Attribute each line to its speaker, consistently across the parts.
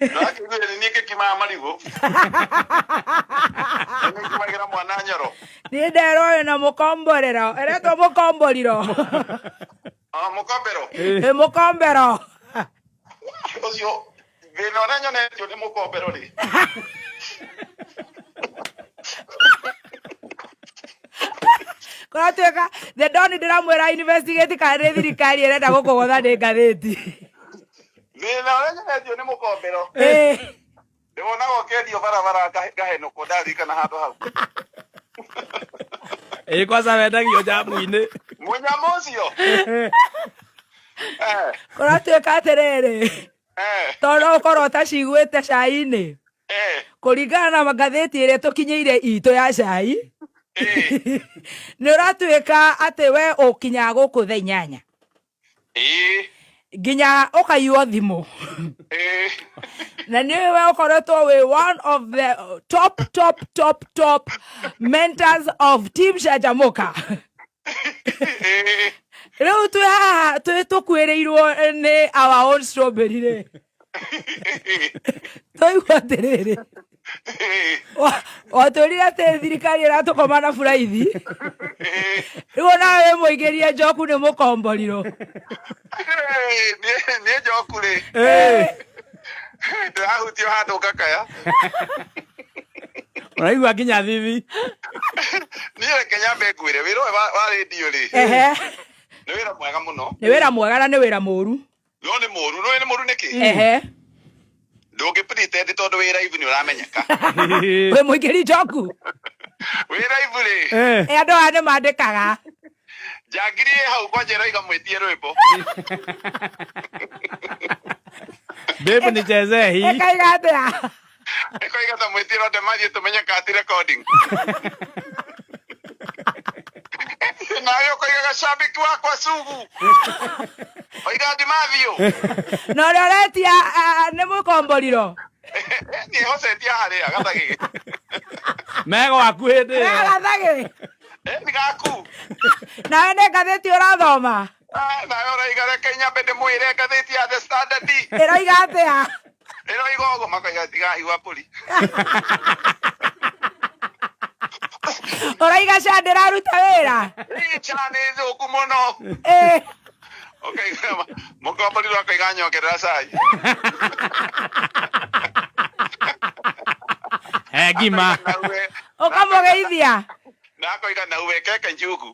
Speaker 1: Ndakĩiguire nĩ niĩ ngĩkimaga marigũ. Nĩ ngĩkimagĩra mwana nyoro.
Speaker 2: Niĩ nderwo ũyũ na mũkomborero. Ĩretwo mũkomboriro.
Speaker 1: Ah, mũkombero.
Speaker 2: Ĩ mũkombero.
Speaker 1: Ũcio thĩna ũrĩa nyonetio nĩ mũkombero rĩ.
Speaker 2: Kũratuĩka the Don ndĩramwĩra investigate kana nĩ thirikari ĩrenda gũkũgũtha nĩ ngathĩti.
Speaker 1: Thĩna ũrĩa nyonetio nĩ mũkombero.
Speaker 2: Ĩ.
Speaker 1: Ndĩwonaga ũkĩendio barabara ngahenũkwo ndaririkana handũ hau.
Speaker 3: Ĩ kwanza wendagio njamu-inĩ.
Speaker 1: Mũnyamũ ũcio. Eh,
Speaker 2: Kũratuĩka atĩrĩrĩ. Tondũ no ũkorwo ũtaciguĩte cai-inĩ. Kũringana na ngathĩti ĩrĩa tũkinyĩire itũ ya cai. Nĩ ũratuĩka atĩ we ũkinyaga gũkũ thaa 8. Nginya ũkaiywo thimũ. Na nĩ we ũkoretwo wĩ one of the top top top top mentors of Team Canjamũka. Rĩu twĩ haha twĩ tũkuĩrĩirwo nĩ our own strawberry rĩ. Twaigua atĩrĩrĩ. Watwĩrire atĩ thirikari ĩratũkoma na buraithi. Rĩu onawe wĩ mũingĩrie njoku nĩ mũkomborirwo.
Speaker 1: Niĩ njoku rĩ. Ndĩrahutio handũ ngakaya.
Speaker 3: Ũraigua nginya thithi.
Speaker 1: Niĩ reke nyambe ngwĩre wĩra ũyũ wa rĩndiũ rĩ. Nĩ wĩra mwega mũno.
Speaker 2: Nĩ wĩra mwega na nĩ wĩra mũru.
Speaker 1: No nĩ mũru, no nĩ mũru nĩkĩ? Ndũngĩ pretend tondũ wĩ live nĩ ũramenyeka.
Speaker 2: Wĩ mũingĩri njoku.
Speaker 1: Wĩ live rĩ.
Speaker 2: Andũ aya nĩ mandĩkaga.
Speaker 1: Njangiri ĩ hau kwanja ĩroiga mwĩtie rwĩmbo.
Speaker 3: Babe nichezee hii.
Speaker 2: Ĩkaiga atĩa?
Speaker 1: Ĩkoiga ta mwĩtie Ronde Mathiĩ tũmenye ka ti recording. Nawe ũkoigaga shabiki wakwa sugu. Oiga ndi Mathiũ.
Speaker 2: Na ũrĩa ũretia nĩ mũkomboriro.
Speaker 1: Niĩ hocetie harĩa gathagĩ.
Speaker 3: Megwaku hĩndĩ ĩyo.
Speaker 2: Gathagĩ.
Speaker 1: Nĩ gaku.
Speaker 2: Nawe nĩ ngathĩti ũrathoma.
Speaker 1: Ah, nawe ũroiga reke nyambe ndĩmwĩre ngathĩti ya The Standard.
Speaker 2: Ĩroiga atĩa?
Speaker 1: Ĩroiga ũguo makoiga tigaigua mbũri.
Speaker 2: Ũroiga ca ndĩraruta wĩra.
Speaker 1: Ĩ, ca nĩ thũku mũno. Ũkaiga mũkomborirwo akoiga nyongerera cai.
Speaker 3: He ngima.
Speaker 2: Ũkamũgeithia.
Speaker 1: Na akoiga na uwekeke njugu.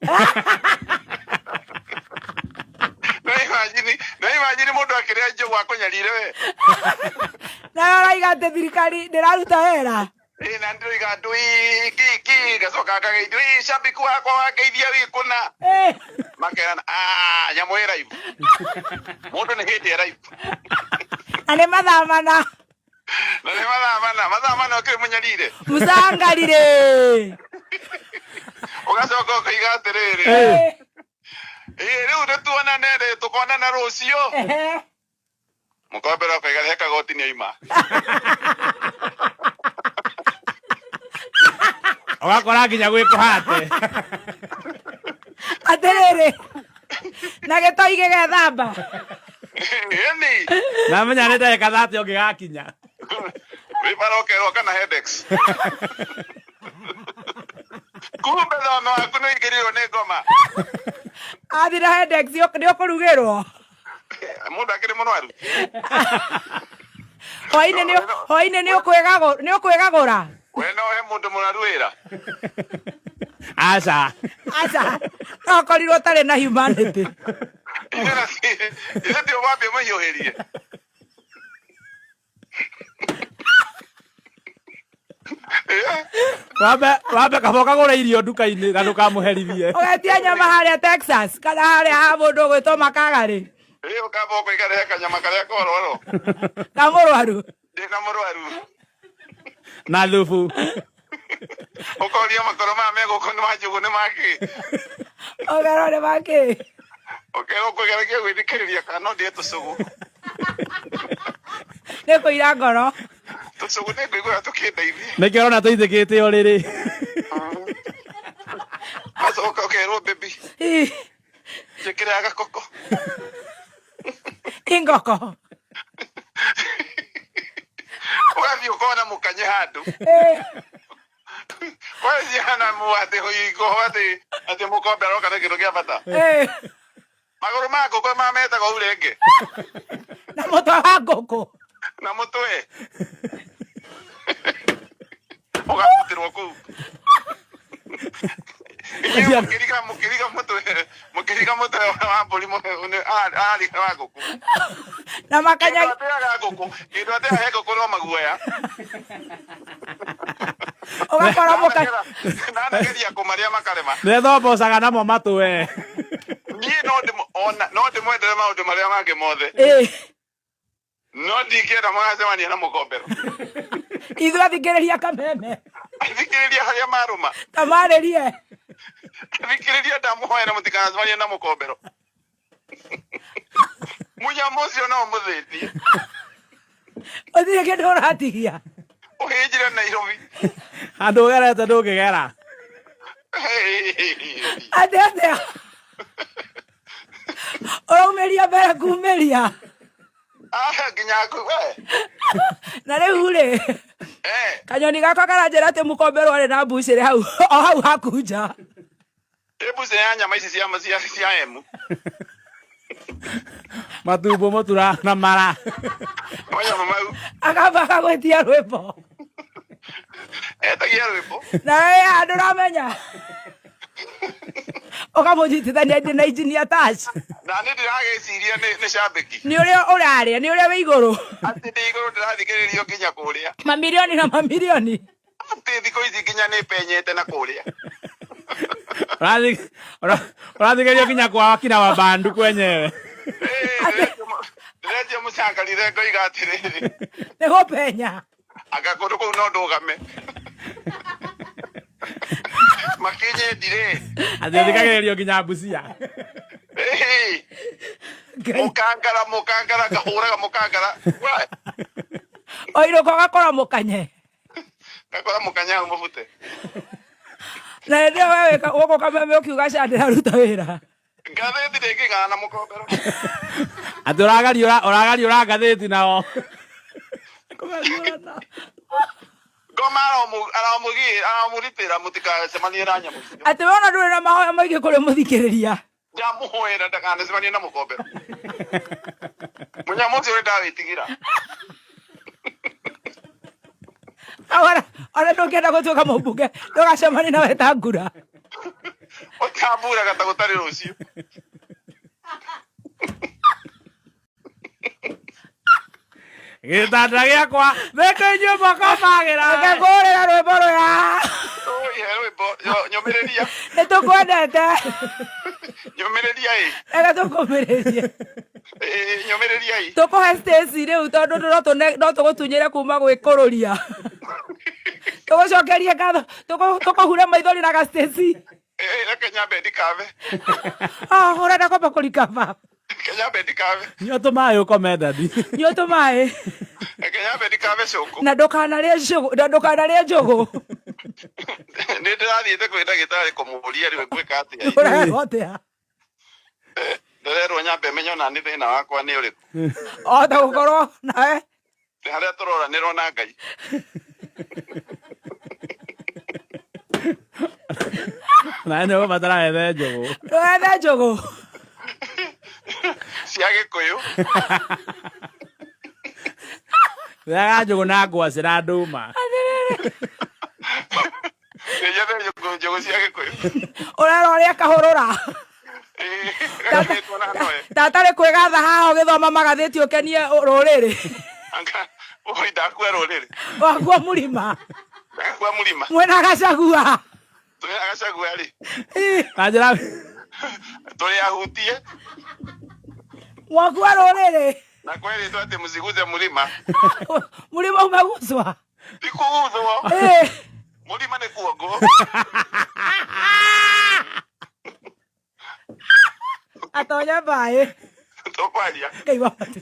Speaker 1: No imagine mũndũ akĩrĩa njugu akũnyarire we.
Speaker 2: Nawe ũroiga atĩ thirikari ndĩraruta wĩra.
Speaker 1: Ĩ, na ndĩroiga ndui kiki ngacoka ngageithio ĩ shabiki wakwa wangeithia wĩ kũna. Makerana ah nyamũ ĩ live. Mũndũ nĩ hĩndĩ e live.
Speaker 2: Na nĩ mathaa 4.
Speaker 1: Na nĩ mathaa 4, mathaa 4 ũkĩrĩ mũnyarire.
Speaker 2: Mũcangarire.
Speaker 1: Ũgacoka ũkoiga atĩrĩrĩ. Ĩ, rĩu nĩ tuonane rĩ, tũkonana rũciũ. Mũkombero akoiga he kagoti nĩ oima.
Speaker 3: Ũgakora nginya gwĩ kũhate.
Speaker 2: Atĩrĩrĩ. Na gĩtoi gĩgethamba.
Speaker 1: Ĩni.
Speaker 3: Namenya nĩ ndagĩka 30 ũngĩgakinya.
Speaker 1: Wĩ bara ũkerwo kana headaches. Kumbe thome waku nĩ ũingĩrirwo nĩ ngoma.
Speaker 2: Athi na headaches nĩ ũkũrugĩrwo.
Speaker 1: Mũndũ akĩrĩ mũrwaru.
Speaker 2: Hwainĩ nĩ ũkwĩgagũra.
Speaker 1: We no he mũndũ mũrwaru wĩra.
Speaker 3: Aca.
Speaker 2: Aca. No ũkorirwo ũtarĩ na humanity.
Speaker 1: Ithe ti ũmwambie mũhiũhĩrie.
Speaker 3: Wambe kaba ũkagũra irio nduka-inĩ na ndũkamũherithie.
Speaker 2: Ũgetia nyama harĩa Texas kana harĩa ha mũndũ ũgwĩtwo Makagarĩ.
Speaker 1: Ĩ ũkamba ũkoiga rehe kanyama karĩa kororo.
Speaker 2: Ka mũrwaru.
Speaker 1: Ndĩ na mũrwaru.
Speaker 3: Na thubu.
Speaker 1: Ũkoria makoro maya me gũkũ nĩ ma njũgũ nĩ ma kĩ?
Speaker 2: Ũkerwo nĩ ma kĩ?
Speaker 1: Ũkerwo ũkũgeragia gwĩthikĩrĩria kana no ndĩe tũcũgũ.
Speaker 2: Nĩ kũira ngoro.
Speaker 1: Tũcũgũ nĩ ngũigua tũkĩndeithia.
Speaker 3: Nĩkĩo ũrona tũithĩkĩte ũrĩrĩ.
Speaker 1: Ũgacoka ũkerwo baby. Njĩkĩra gakoko.
Speaker 2: Ingoko.
Speaker 1: Ũgathiĩ ũkona mũkanye handũ. Kwa ciana mu atĩ ngoho atĩ mũkombe aroka na kĩndũ kĩa bata. Magũrũ ma ngũkũ mametagwo urenge.
Speaker 2: Na mũtwe wa ngũkũ.
Speaker 1: Na mũtwe. Ũgakutĩrwo kũu. Inyuĩ mũkĩriga mũtwe wa mbũri arariga wa ngũkũ.
Speaker 2: Na makanya
Speaker 1: Kĩndũ ateaga ngũkũ, kĩndũ ateaga he ngũkũ no maguoya.
Speaker 2: Ũgakora mũkanye.
Speaker 1: Ndanageria kũmarĩa makarema.
Speaker 3: Nĩethombocaga namo matũ we.
Speaker 1: Niĩ no ndĩmwendere maũndũ marĩa mangĩ mothe. No ndingĩenda mũgacemania na mũkombero.
Speaker 2: Ithuĩ athikĩrĩria kameme.
Speaker 1: Athikĩrĩria harĩa marũma.
Speaker 2: Tamarĩrie.
Speaker 1: Athikĩrĩria ndamũhoera mũtikanacemanie na mũkombero. Mũnyamũ ũcio no ũmũthĩtie.
Speaker 2: Ũtirĩ kĩndũ ũratigia.
Speaker 1: Ũhĩnjire Nairobi.
Speaker 3: Handũ ũgerete ndũngĩgera.
Speaker 2: Atĩ atĩa. Ũraumĩria mbere kumĩria.
Speaker 1: Nginya we.
Speaker 2: Na rĩu rĩ. Kanyoni gakwa karanjĩra atĩ mũkombero arĩ na mbucĩrĩ hau o hau haku nja.
Speaker 1: Ĩ mbucĩrĩ ya nyama ici cia emu.
Speaker 3: Matumbo mũtura na mara.
Speaker 1: Manyama mau.
Speaker 2: Akamba akagwĩtia rwĩmbo.
Speaker 1: Etagia rwĩmbo.
Speaker 2: Na we handũ ũramenya. Ũkamũnyitithania na engineer Tash.
Speaker 1: Na nĩ ndĩragĩciria nĩ cambĩki.
Speaker 2: Nĩ ũrĩa ũrarĩa, nĩ ũrĩa wĩ igũrũ.
Speaker 1: Atĩ ndĩ igũrũ ndĩrathikĩrĩrio nginya kũrĩa.
Speaker 2: Mamirioni na mamirioni.
Speaker 1: Atĩ thikũ ici nginya nĩ penyete na kũrĩa.
Speaker 3: Ũrathikĩrĩrio nginya kwa wakina wa bandu kwenyewe.
Speaker 1: Ndĩrenjia mũcangarire ngoiga atĩrĩrĩ.
Speaker 2: Nĩ gũpenya.
Speaker 1: Anga kũndũ kũu no ndũgame. Makinyendire.
Speaker 3: Atĩ ũthikagĩrĩrio nginya Busia.
Speaker 1: Mũkangara ngahũraga mũkangara.
Speaker 2: Oirũka ũgakora mũkanye.
Speaker 1: Ngakora mũkanye hau mũbute.
Speaker 2: Na hĩndĩ ĩyo we wĩka gũkũ kameme ũkiuga ca ndĩraruta wĩra.
Speaker 1: Ngathĩti ndĩngĩng'ana na mũkombero.
Speaker 3: Atĩ ũragariũra ngathĩti nao.
Speaker 2: Kũgariũrana.
Speaker 1: Ngoma aramũgitĩra mũtikacemanie na nyamũ icio.
Speaker 2: Atĩ we ona ndũrĩ na mahoya maingĩ kũrĩ mũthikĩrĩria.
Speaker 1: Ndamũhoera ndakanacemanie na mũkombero. Mũnyamũ ũcio nĩndawĩtigĩra.
Speaker 2: Ona ndũngĩenda gũtuĩka mũmbunge ndũgacemanie na Wetangula.
Speaker 1: Ũtamburaga ta gũtarĩ rũciũ.
Speaker 3: Gĩtanda gĩakwa nĩkĩo inyuĩ mũkomagĩra.
Speaker 2: Reke ngũrĩre rwĩmbo rũya.
Speaker 1: Ũihe rwĩmbo nyũmĩrĩria.
Speaker 2: Nĩtũkwendete.
Speaker 1: Nyũmĩrĩria ĩ.
Speaker 2: Reke tũkũmĩrĩrie.
Speaker 1: Nyũmĩrĩria ĩ.
Speaker 2: Tũkũhe Stacy rĩu tondũ no tũgũtunyĩre kuma gwĩ kũrũria. Tũgũcokerie ngatho, tũkũhure maithori na ga Stacy.
Speaker 1: Reke nyambe ndikave.
Speaker 2: Ũrenda kwamba kũrikaba.
Speaker 1: Reke nyambe ndikave.
Speaker 3: Nyua tũmaĩ ũkome dadi.
Speaker 2: Nyua tũmaĩ.
Speaker 1: Reke nyambe ndikave cũkũ.
Speaker 2: Na ndũkanarĩe njũgũ, na ndũkanarĩe njũgũ.
Speaker 1: Nĩ ndĩrathiĩte kwĩ ndagĩtarĩ kũmũũria rĩu ngwĩka atĩa.
Speaker 2: Ũrerwo atĩa?
Speaker 1: Ndĩrerwo nyambe menye ona nĩ thĩna wakwa nĩ ũrĩkũ.
Speaker 2: O ta gũkorwo nawe.
Speaker 1: Nĩ harĩa tũroranĩrwo na Ngai.
Speaker 3: Nawe nĩ ũgũbatara wethe njũgũ.
Speaker 2: Wethe njũgũ.
Speaker 1: Cia Gĩkũyũ.
Speaker 3: Rĩaga njũgũ na ngwacĩ na ndũma.
Speaker 1: Njethe njũgũ cia Gĩkũyũ.
Speaker 2: Ũrerwo ũrĩa kahũrũra. Tata rĩ kwĩgatha haha ũgĩthoma magathĩti ũkenie rũrĩrĩ.
Speaker 1: Oi ndakua rũrĩrĩ.
Speaker 2: Wakua mũrima.
Speaker 1: Ndakua mũrima.
Speaker 2: Mwĩna Gachagua.
Speaker 1: Twĩna Gachagua rĩ.
Speaker 3: Na njĩra
Speaker 1: tũrĩ ahutie.
Speaker 2: Wakua rũrĩrĩ.
Speaker 1: Na kwerĩtwo atĩ mũciguze mũrima.
Speaker 2: Mũrima umeguswa.
Speaker 1: Ti kũguthwo. Mũrima nĩ kuongwo.
Speaker 2: Atonya mbaĩ.
Speaker 1: Tũkwaria.
Speaker 2: Ngai wa matu.